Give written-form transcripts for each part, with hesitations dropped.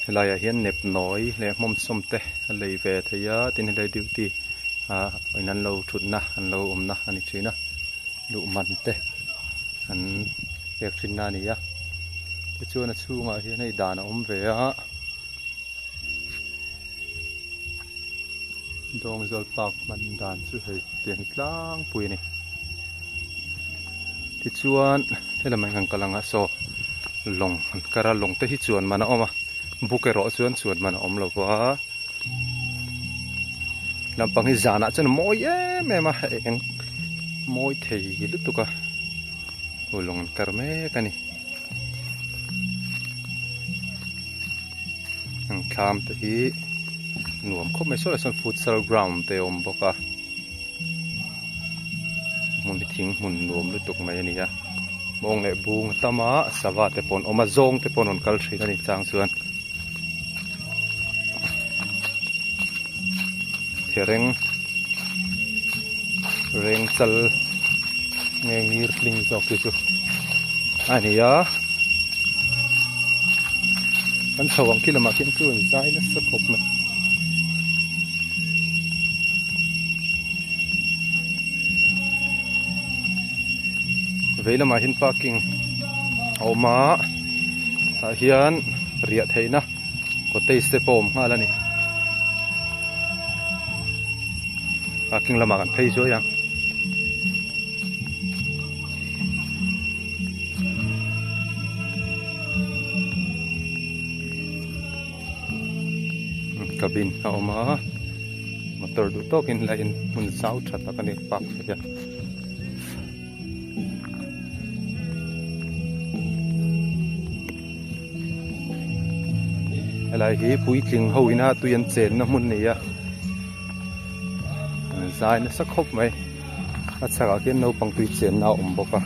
Helaiah hian nepnawi leh hmawmsawm te a lei ve thei a, tin helai duty ah in an lo thutna an lo awmna a ni thin a, luh man te an pek thinna a ni a, tichuan a chhungah hian hei dan a awm ve a. Dawngzawl park hman dan chu hei tiang hi tlangpui a ni. Tichuan helamah hian kan kal ang a saw lawng an kar a lawng te hi chuan man a awm a buk erawh chuan chuan man a awm lo va lampang hi zanah chuan a mawi em em a eng mawi thei lutuk a aw lawng an kar mek a ni. Ang thlam te hi nuam khawp mai saw sawn futsal ground te a awm bawk a hmun hi thing hmun nuam lutuk mai a ni a mawng leh bung a tam a sava te pawh an awm a zawng te pawh an rawn kal thin a ni chang chuan thereng reng chal nge ngir hling zawk hi chu a ni a an chho ang khi lamah khian chu an zai nasa khawp mai. Vei lamah hian parking a awm a tah hian riah theihna cottage te pawh a awm nghal a ni. Parking lamah kan phei zuai ang. Cabin a awm a motor duh tawkin la in hmun zau tha tak a ni park thei a. Helai hi puitling ho ina tui an chenna hmun a ni a an zai nasa khawp mai a chhakah khian naupang tui chenna a awm bawk a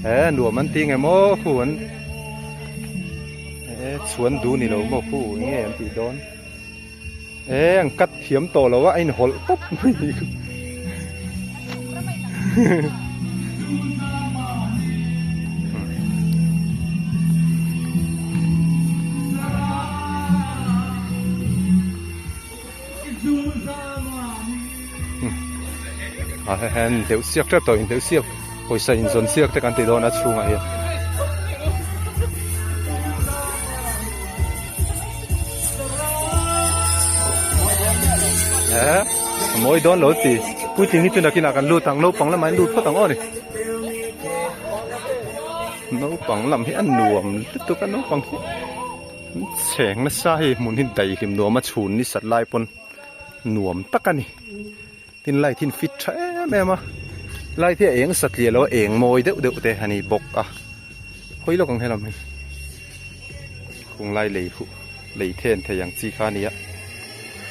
he nuam an ti nge maw khu an e chhuan duh ni lo maw khu eng nge an tih dawn. E an cut thiam tawh lo a a inhawlh tawp mai ni khu. A he hen deuh siak tep tawh in deuh siak pawisa inzawn siak te kan ti dawn a chhungah hian. Eh, a mawi dawn lo ti. Puitling hi chu nakinah kan lut ang, naupang lamah in lut phawt ang aw ni. Naupang lam hi a nuam lutuk a naupang hi. An chheng nasa hei hmun hi daihlim nuam a chhun ni sat lai pawn nuam tak a ni. Tin light hi an fit tha em em a, light hi a eng satliah lo a eng mawi deuh deuh te a ni bawk a, hawi lawk ang helam hi khung lai lei huh lei then thei ang chi kha a ni a,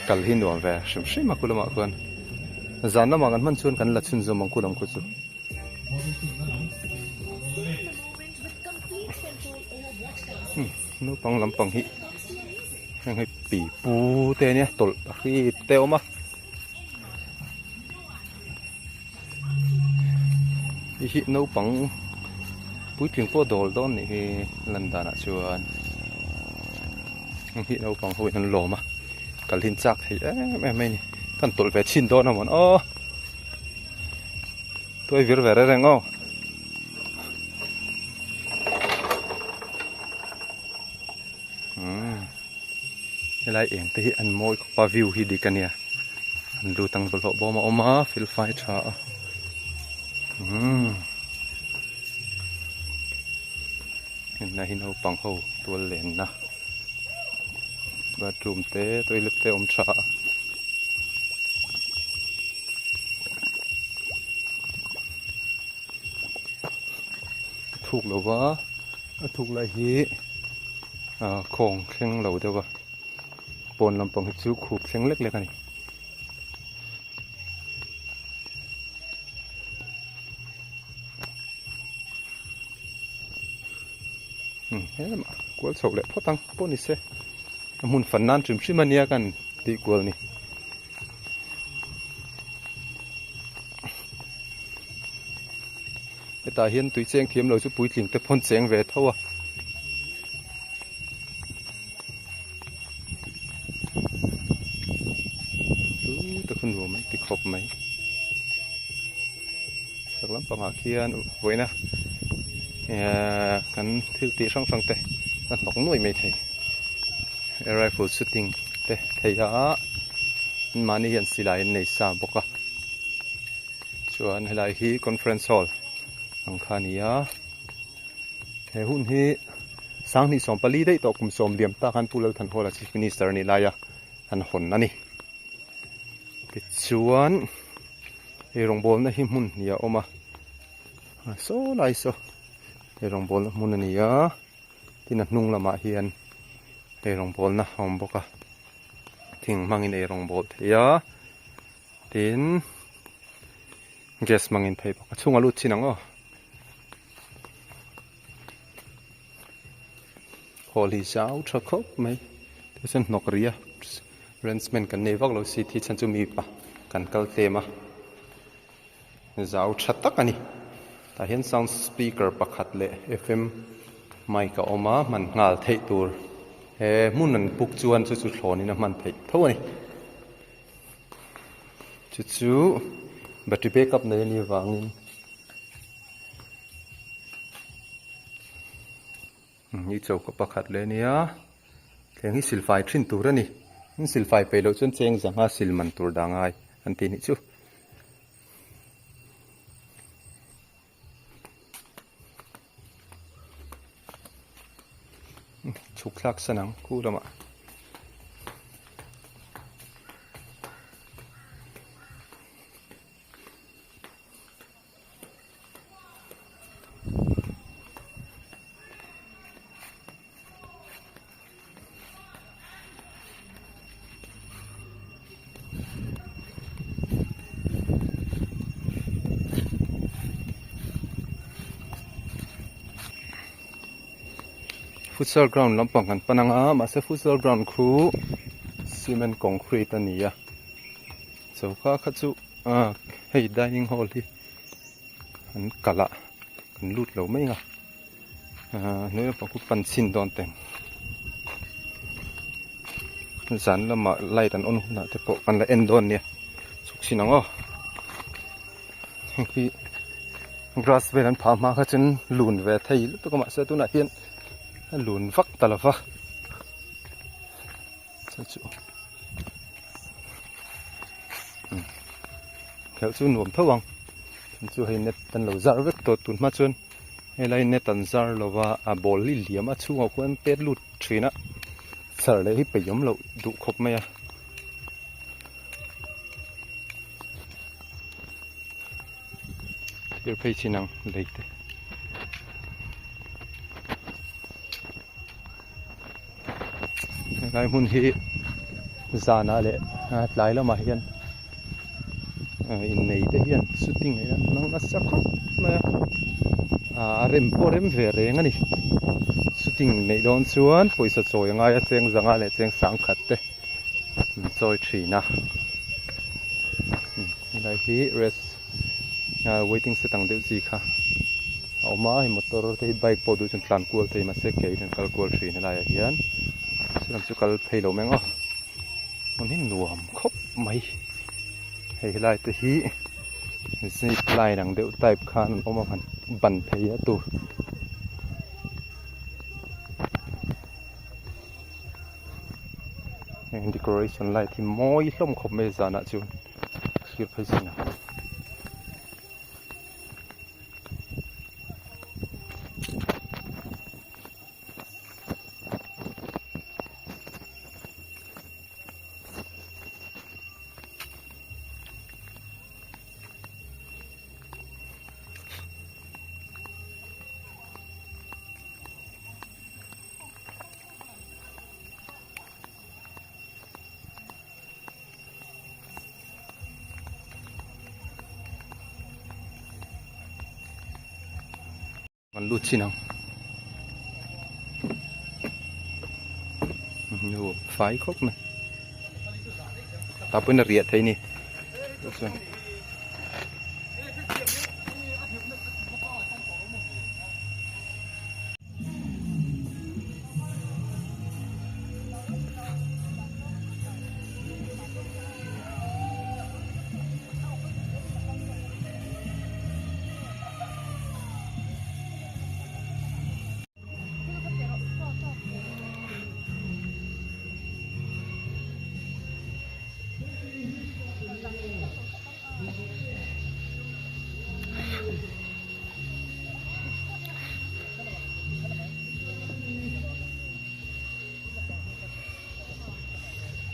kal hi nuam ve hrim hrim a khu lamah khuan zan lamah kan hman chuan kan la chhunzawm ang khu lam khu chu. Naupang lampang hi heng hi pipu te ania tawlh a hri te a awm a. Hei hi naupang puitling pawh dawl dawn nih hi lan danah chuan heng hi naupang ho in an lawm a kal hi an chak thei em em mai a ni kan tawlh ve chhin dawn a mawn aw tuai vir ve reng reng aw. Helai eng te hi an mawi khawp a view hi dik a nia an lut ang bawlhhlawh bawm a awm a fel fai tha a umm helai hi naupang ho tual lenna bathroom te toilet te a awm tha a. A thuk lo va a thuk lai hi ah khawng thleng lo deuh a pawn lampang hi chu khup thleng lek lek a ni. Helamah kual chhoh leh phawt ang pawh ni se a hmun fan nan hrim hrim a nia kan tih kual ni. Hetah hian tui cheng thiam lo chu puitling te pawh an cheng ve tho a. Chu te khu nuam an ti khawp mai. Chak lampangah khian vawiina ehh kan thil tih hrang hrang te a hnawk nuai mai thei. Rifle shooting te thei a mahni hian silai an nei sa bawk a. Chuan helai hi conference hall ang kha a ni a he hun hi sanghnih 14 daih tawh kum sawm liam tak khan Pu Lalthanhawla Chief Minister a nih laia an hawn a ni tichuan ei rawngbawlna hi hmun hnih a awm a saw lai saw ei rawngbawlna hmun a ni a tin a hnung lamah hian ei rawngbawlna a awm bawk a thing hmangin ei rawngbawl thei a. Tin, gas hmangin phei bawk a chhungah lut chin ang aw. Hall hi zau tha khawp mai tichuan hnawk ri a arrangement kan nei vak lo si thi chhan chu mipa kan kal tlem a zau tha tak a ni tah hian sound speaker pakhat leh F_M mic a awm a hman nghal theih tur he hmun an buk chuan chu chu thlawnin a hman theih tho a ni. Chu chu battery backup nei a nih avangin hi choka pakhat leh a nia thleng hi silfai thin tur a ni in silfai peih loh chuan cheng zanga sil man tur dah ngai an tih nih chu. Chhuk thlak san ang khu lamah. Futsal ground lampang kan pan anga mahse futsal ground khu cement concrete a ni a choka kha chu ah hei dining hall hi an kalh a kan lut lo mai ang a ah hnuai lampang khu pan chhin dawn teng zan lamah light an on hunah te pawh kan la en dawn nia chhuk chhin ang aw heng hi grass vel an phah hma kha chuan lun ve thei lutuk a mahse tunah hian a lun vak ta lo va chu chu khelh chu nuam tho ang chu hei net an lo zar vek tawh tun hma chuan helai net an zar lo va a ball hi liam a chhungah khuan pet lut thin a char leh hi peih awm loh duh khawp mai a. Thlir phei chin ang lei te. Helai hmun hi zanah leh tlai lamah hian innei te hian shooting ah hian an hmang nasa khawp mai a a rem pawh a rem ve reng a ni shooting neih dawn chuan pawisa chawi a ngai a cheng zanga leh cheng sangkhat te an chawi thin a helai hi rest waiting set ang deuh chi kha a awm a hei motor te hi bike pawh duh chuan tlan kual thei mahse ke in an kal kual thin helaiah hian chutiang chu kal phei lo mai ang aw hmun hi nuam khawp mai hei helai te hi zip line ang deuh type khan an awm a han ban phei a tur. Heng decoration light hi mawi hlawm khawp mai zanah chuan thlir phei chin ang. An lut chin ang nu fai khawp mai tah pawhin a riah thei a ni chuan.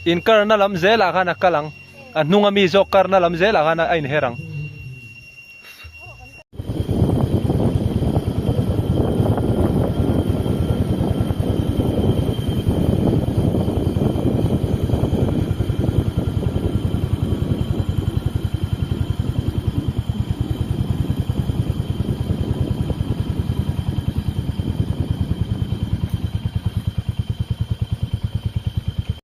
In karna lam zelah khan a kal ang. A hnunga mi zawk karna lam zelah khan a inher ang.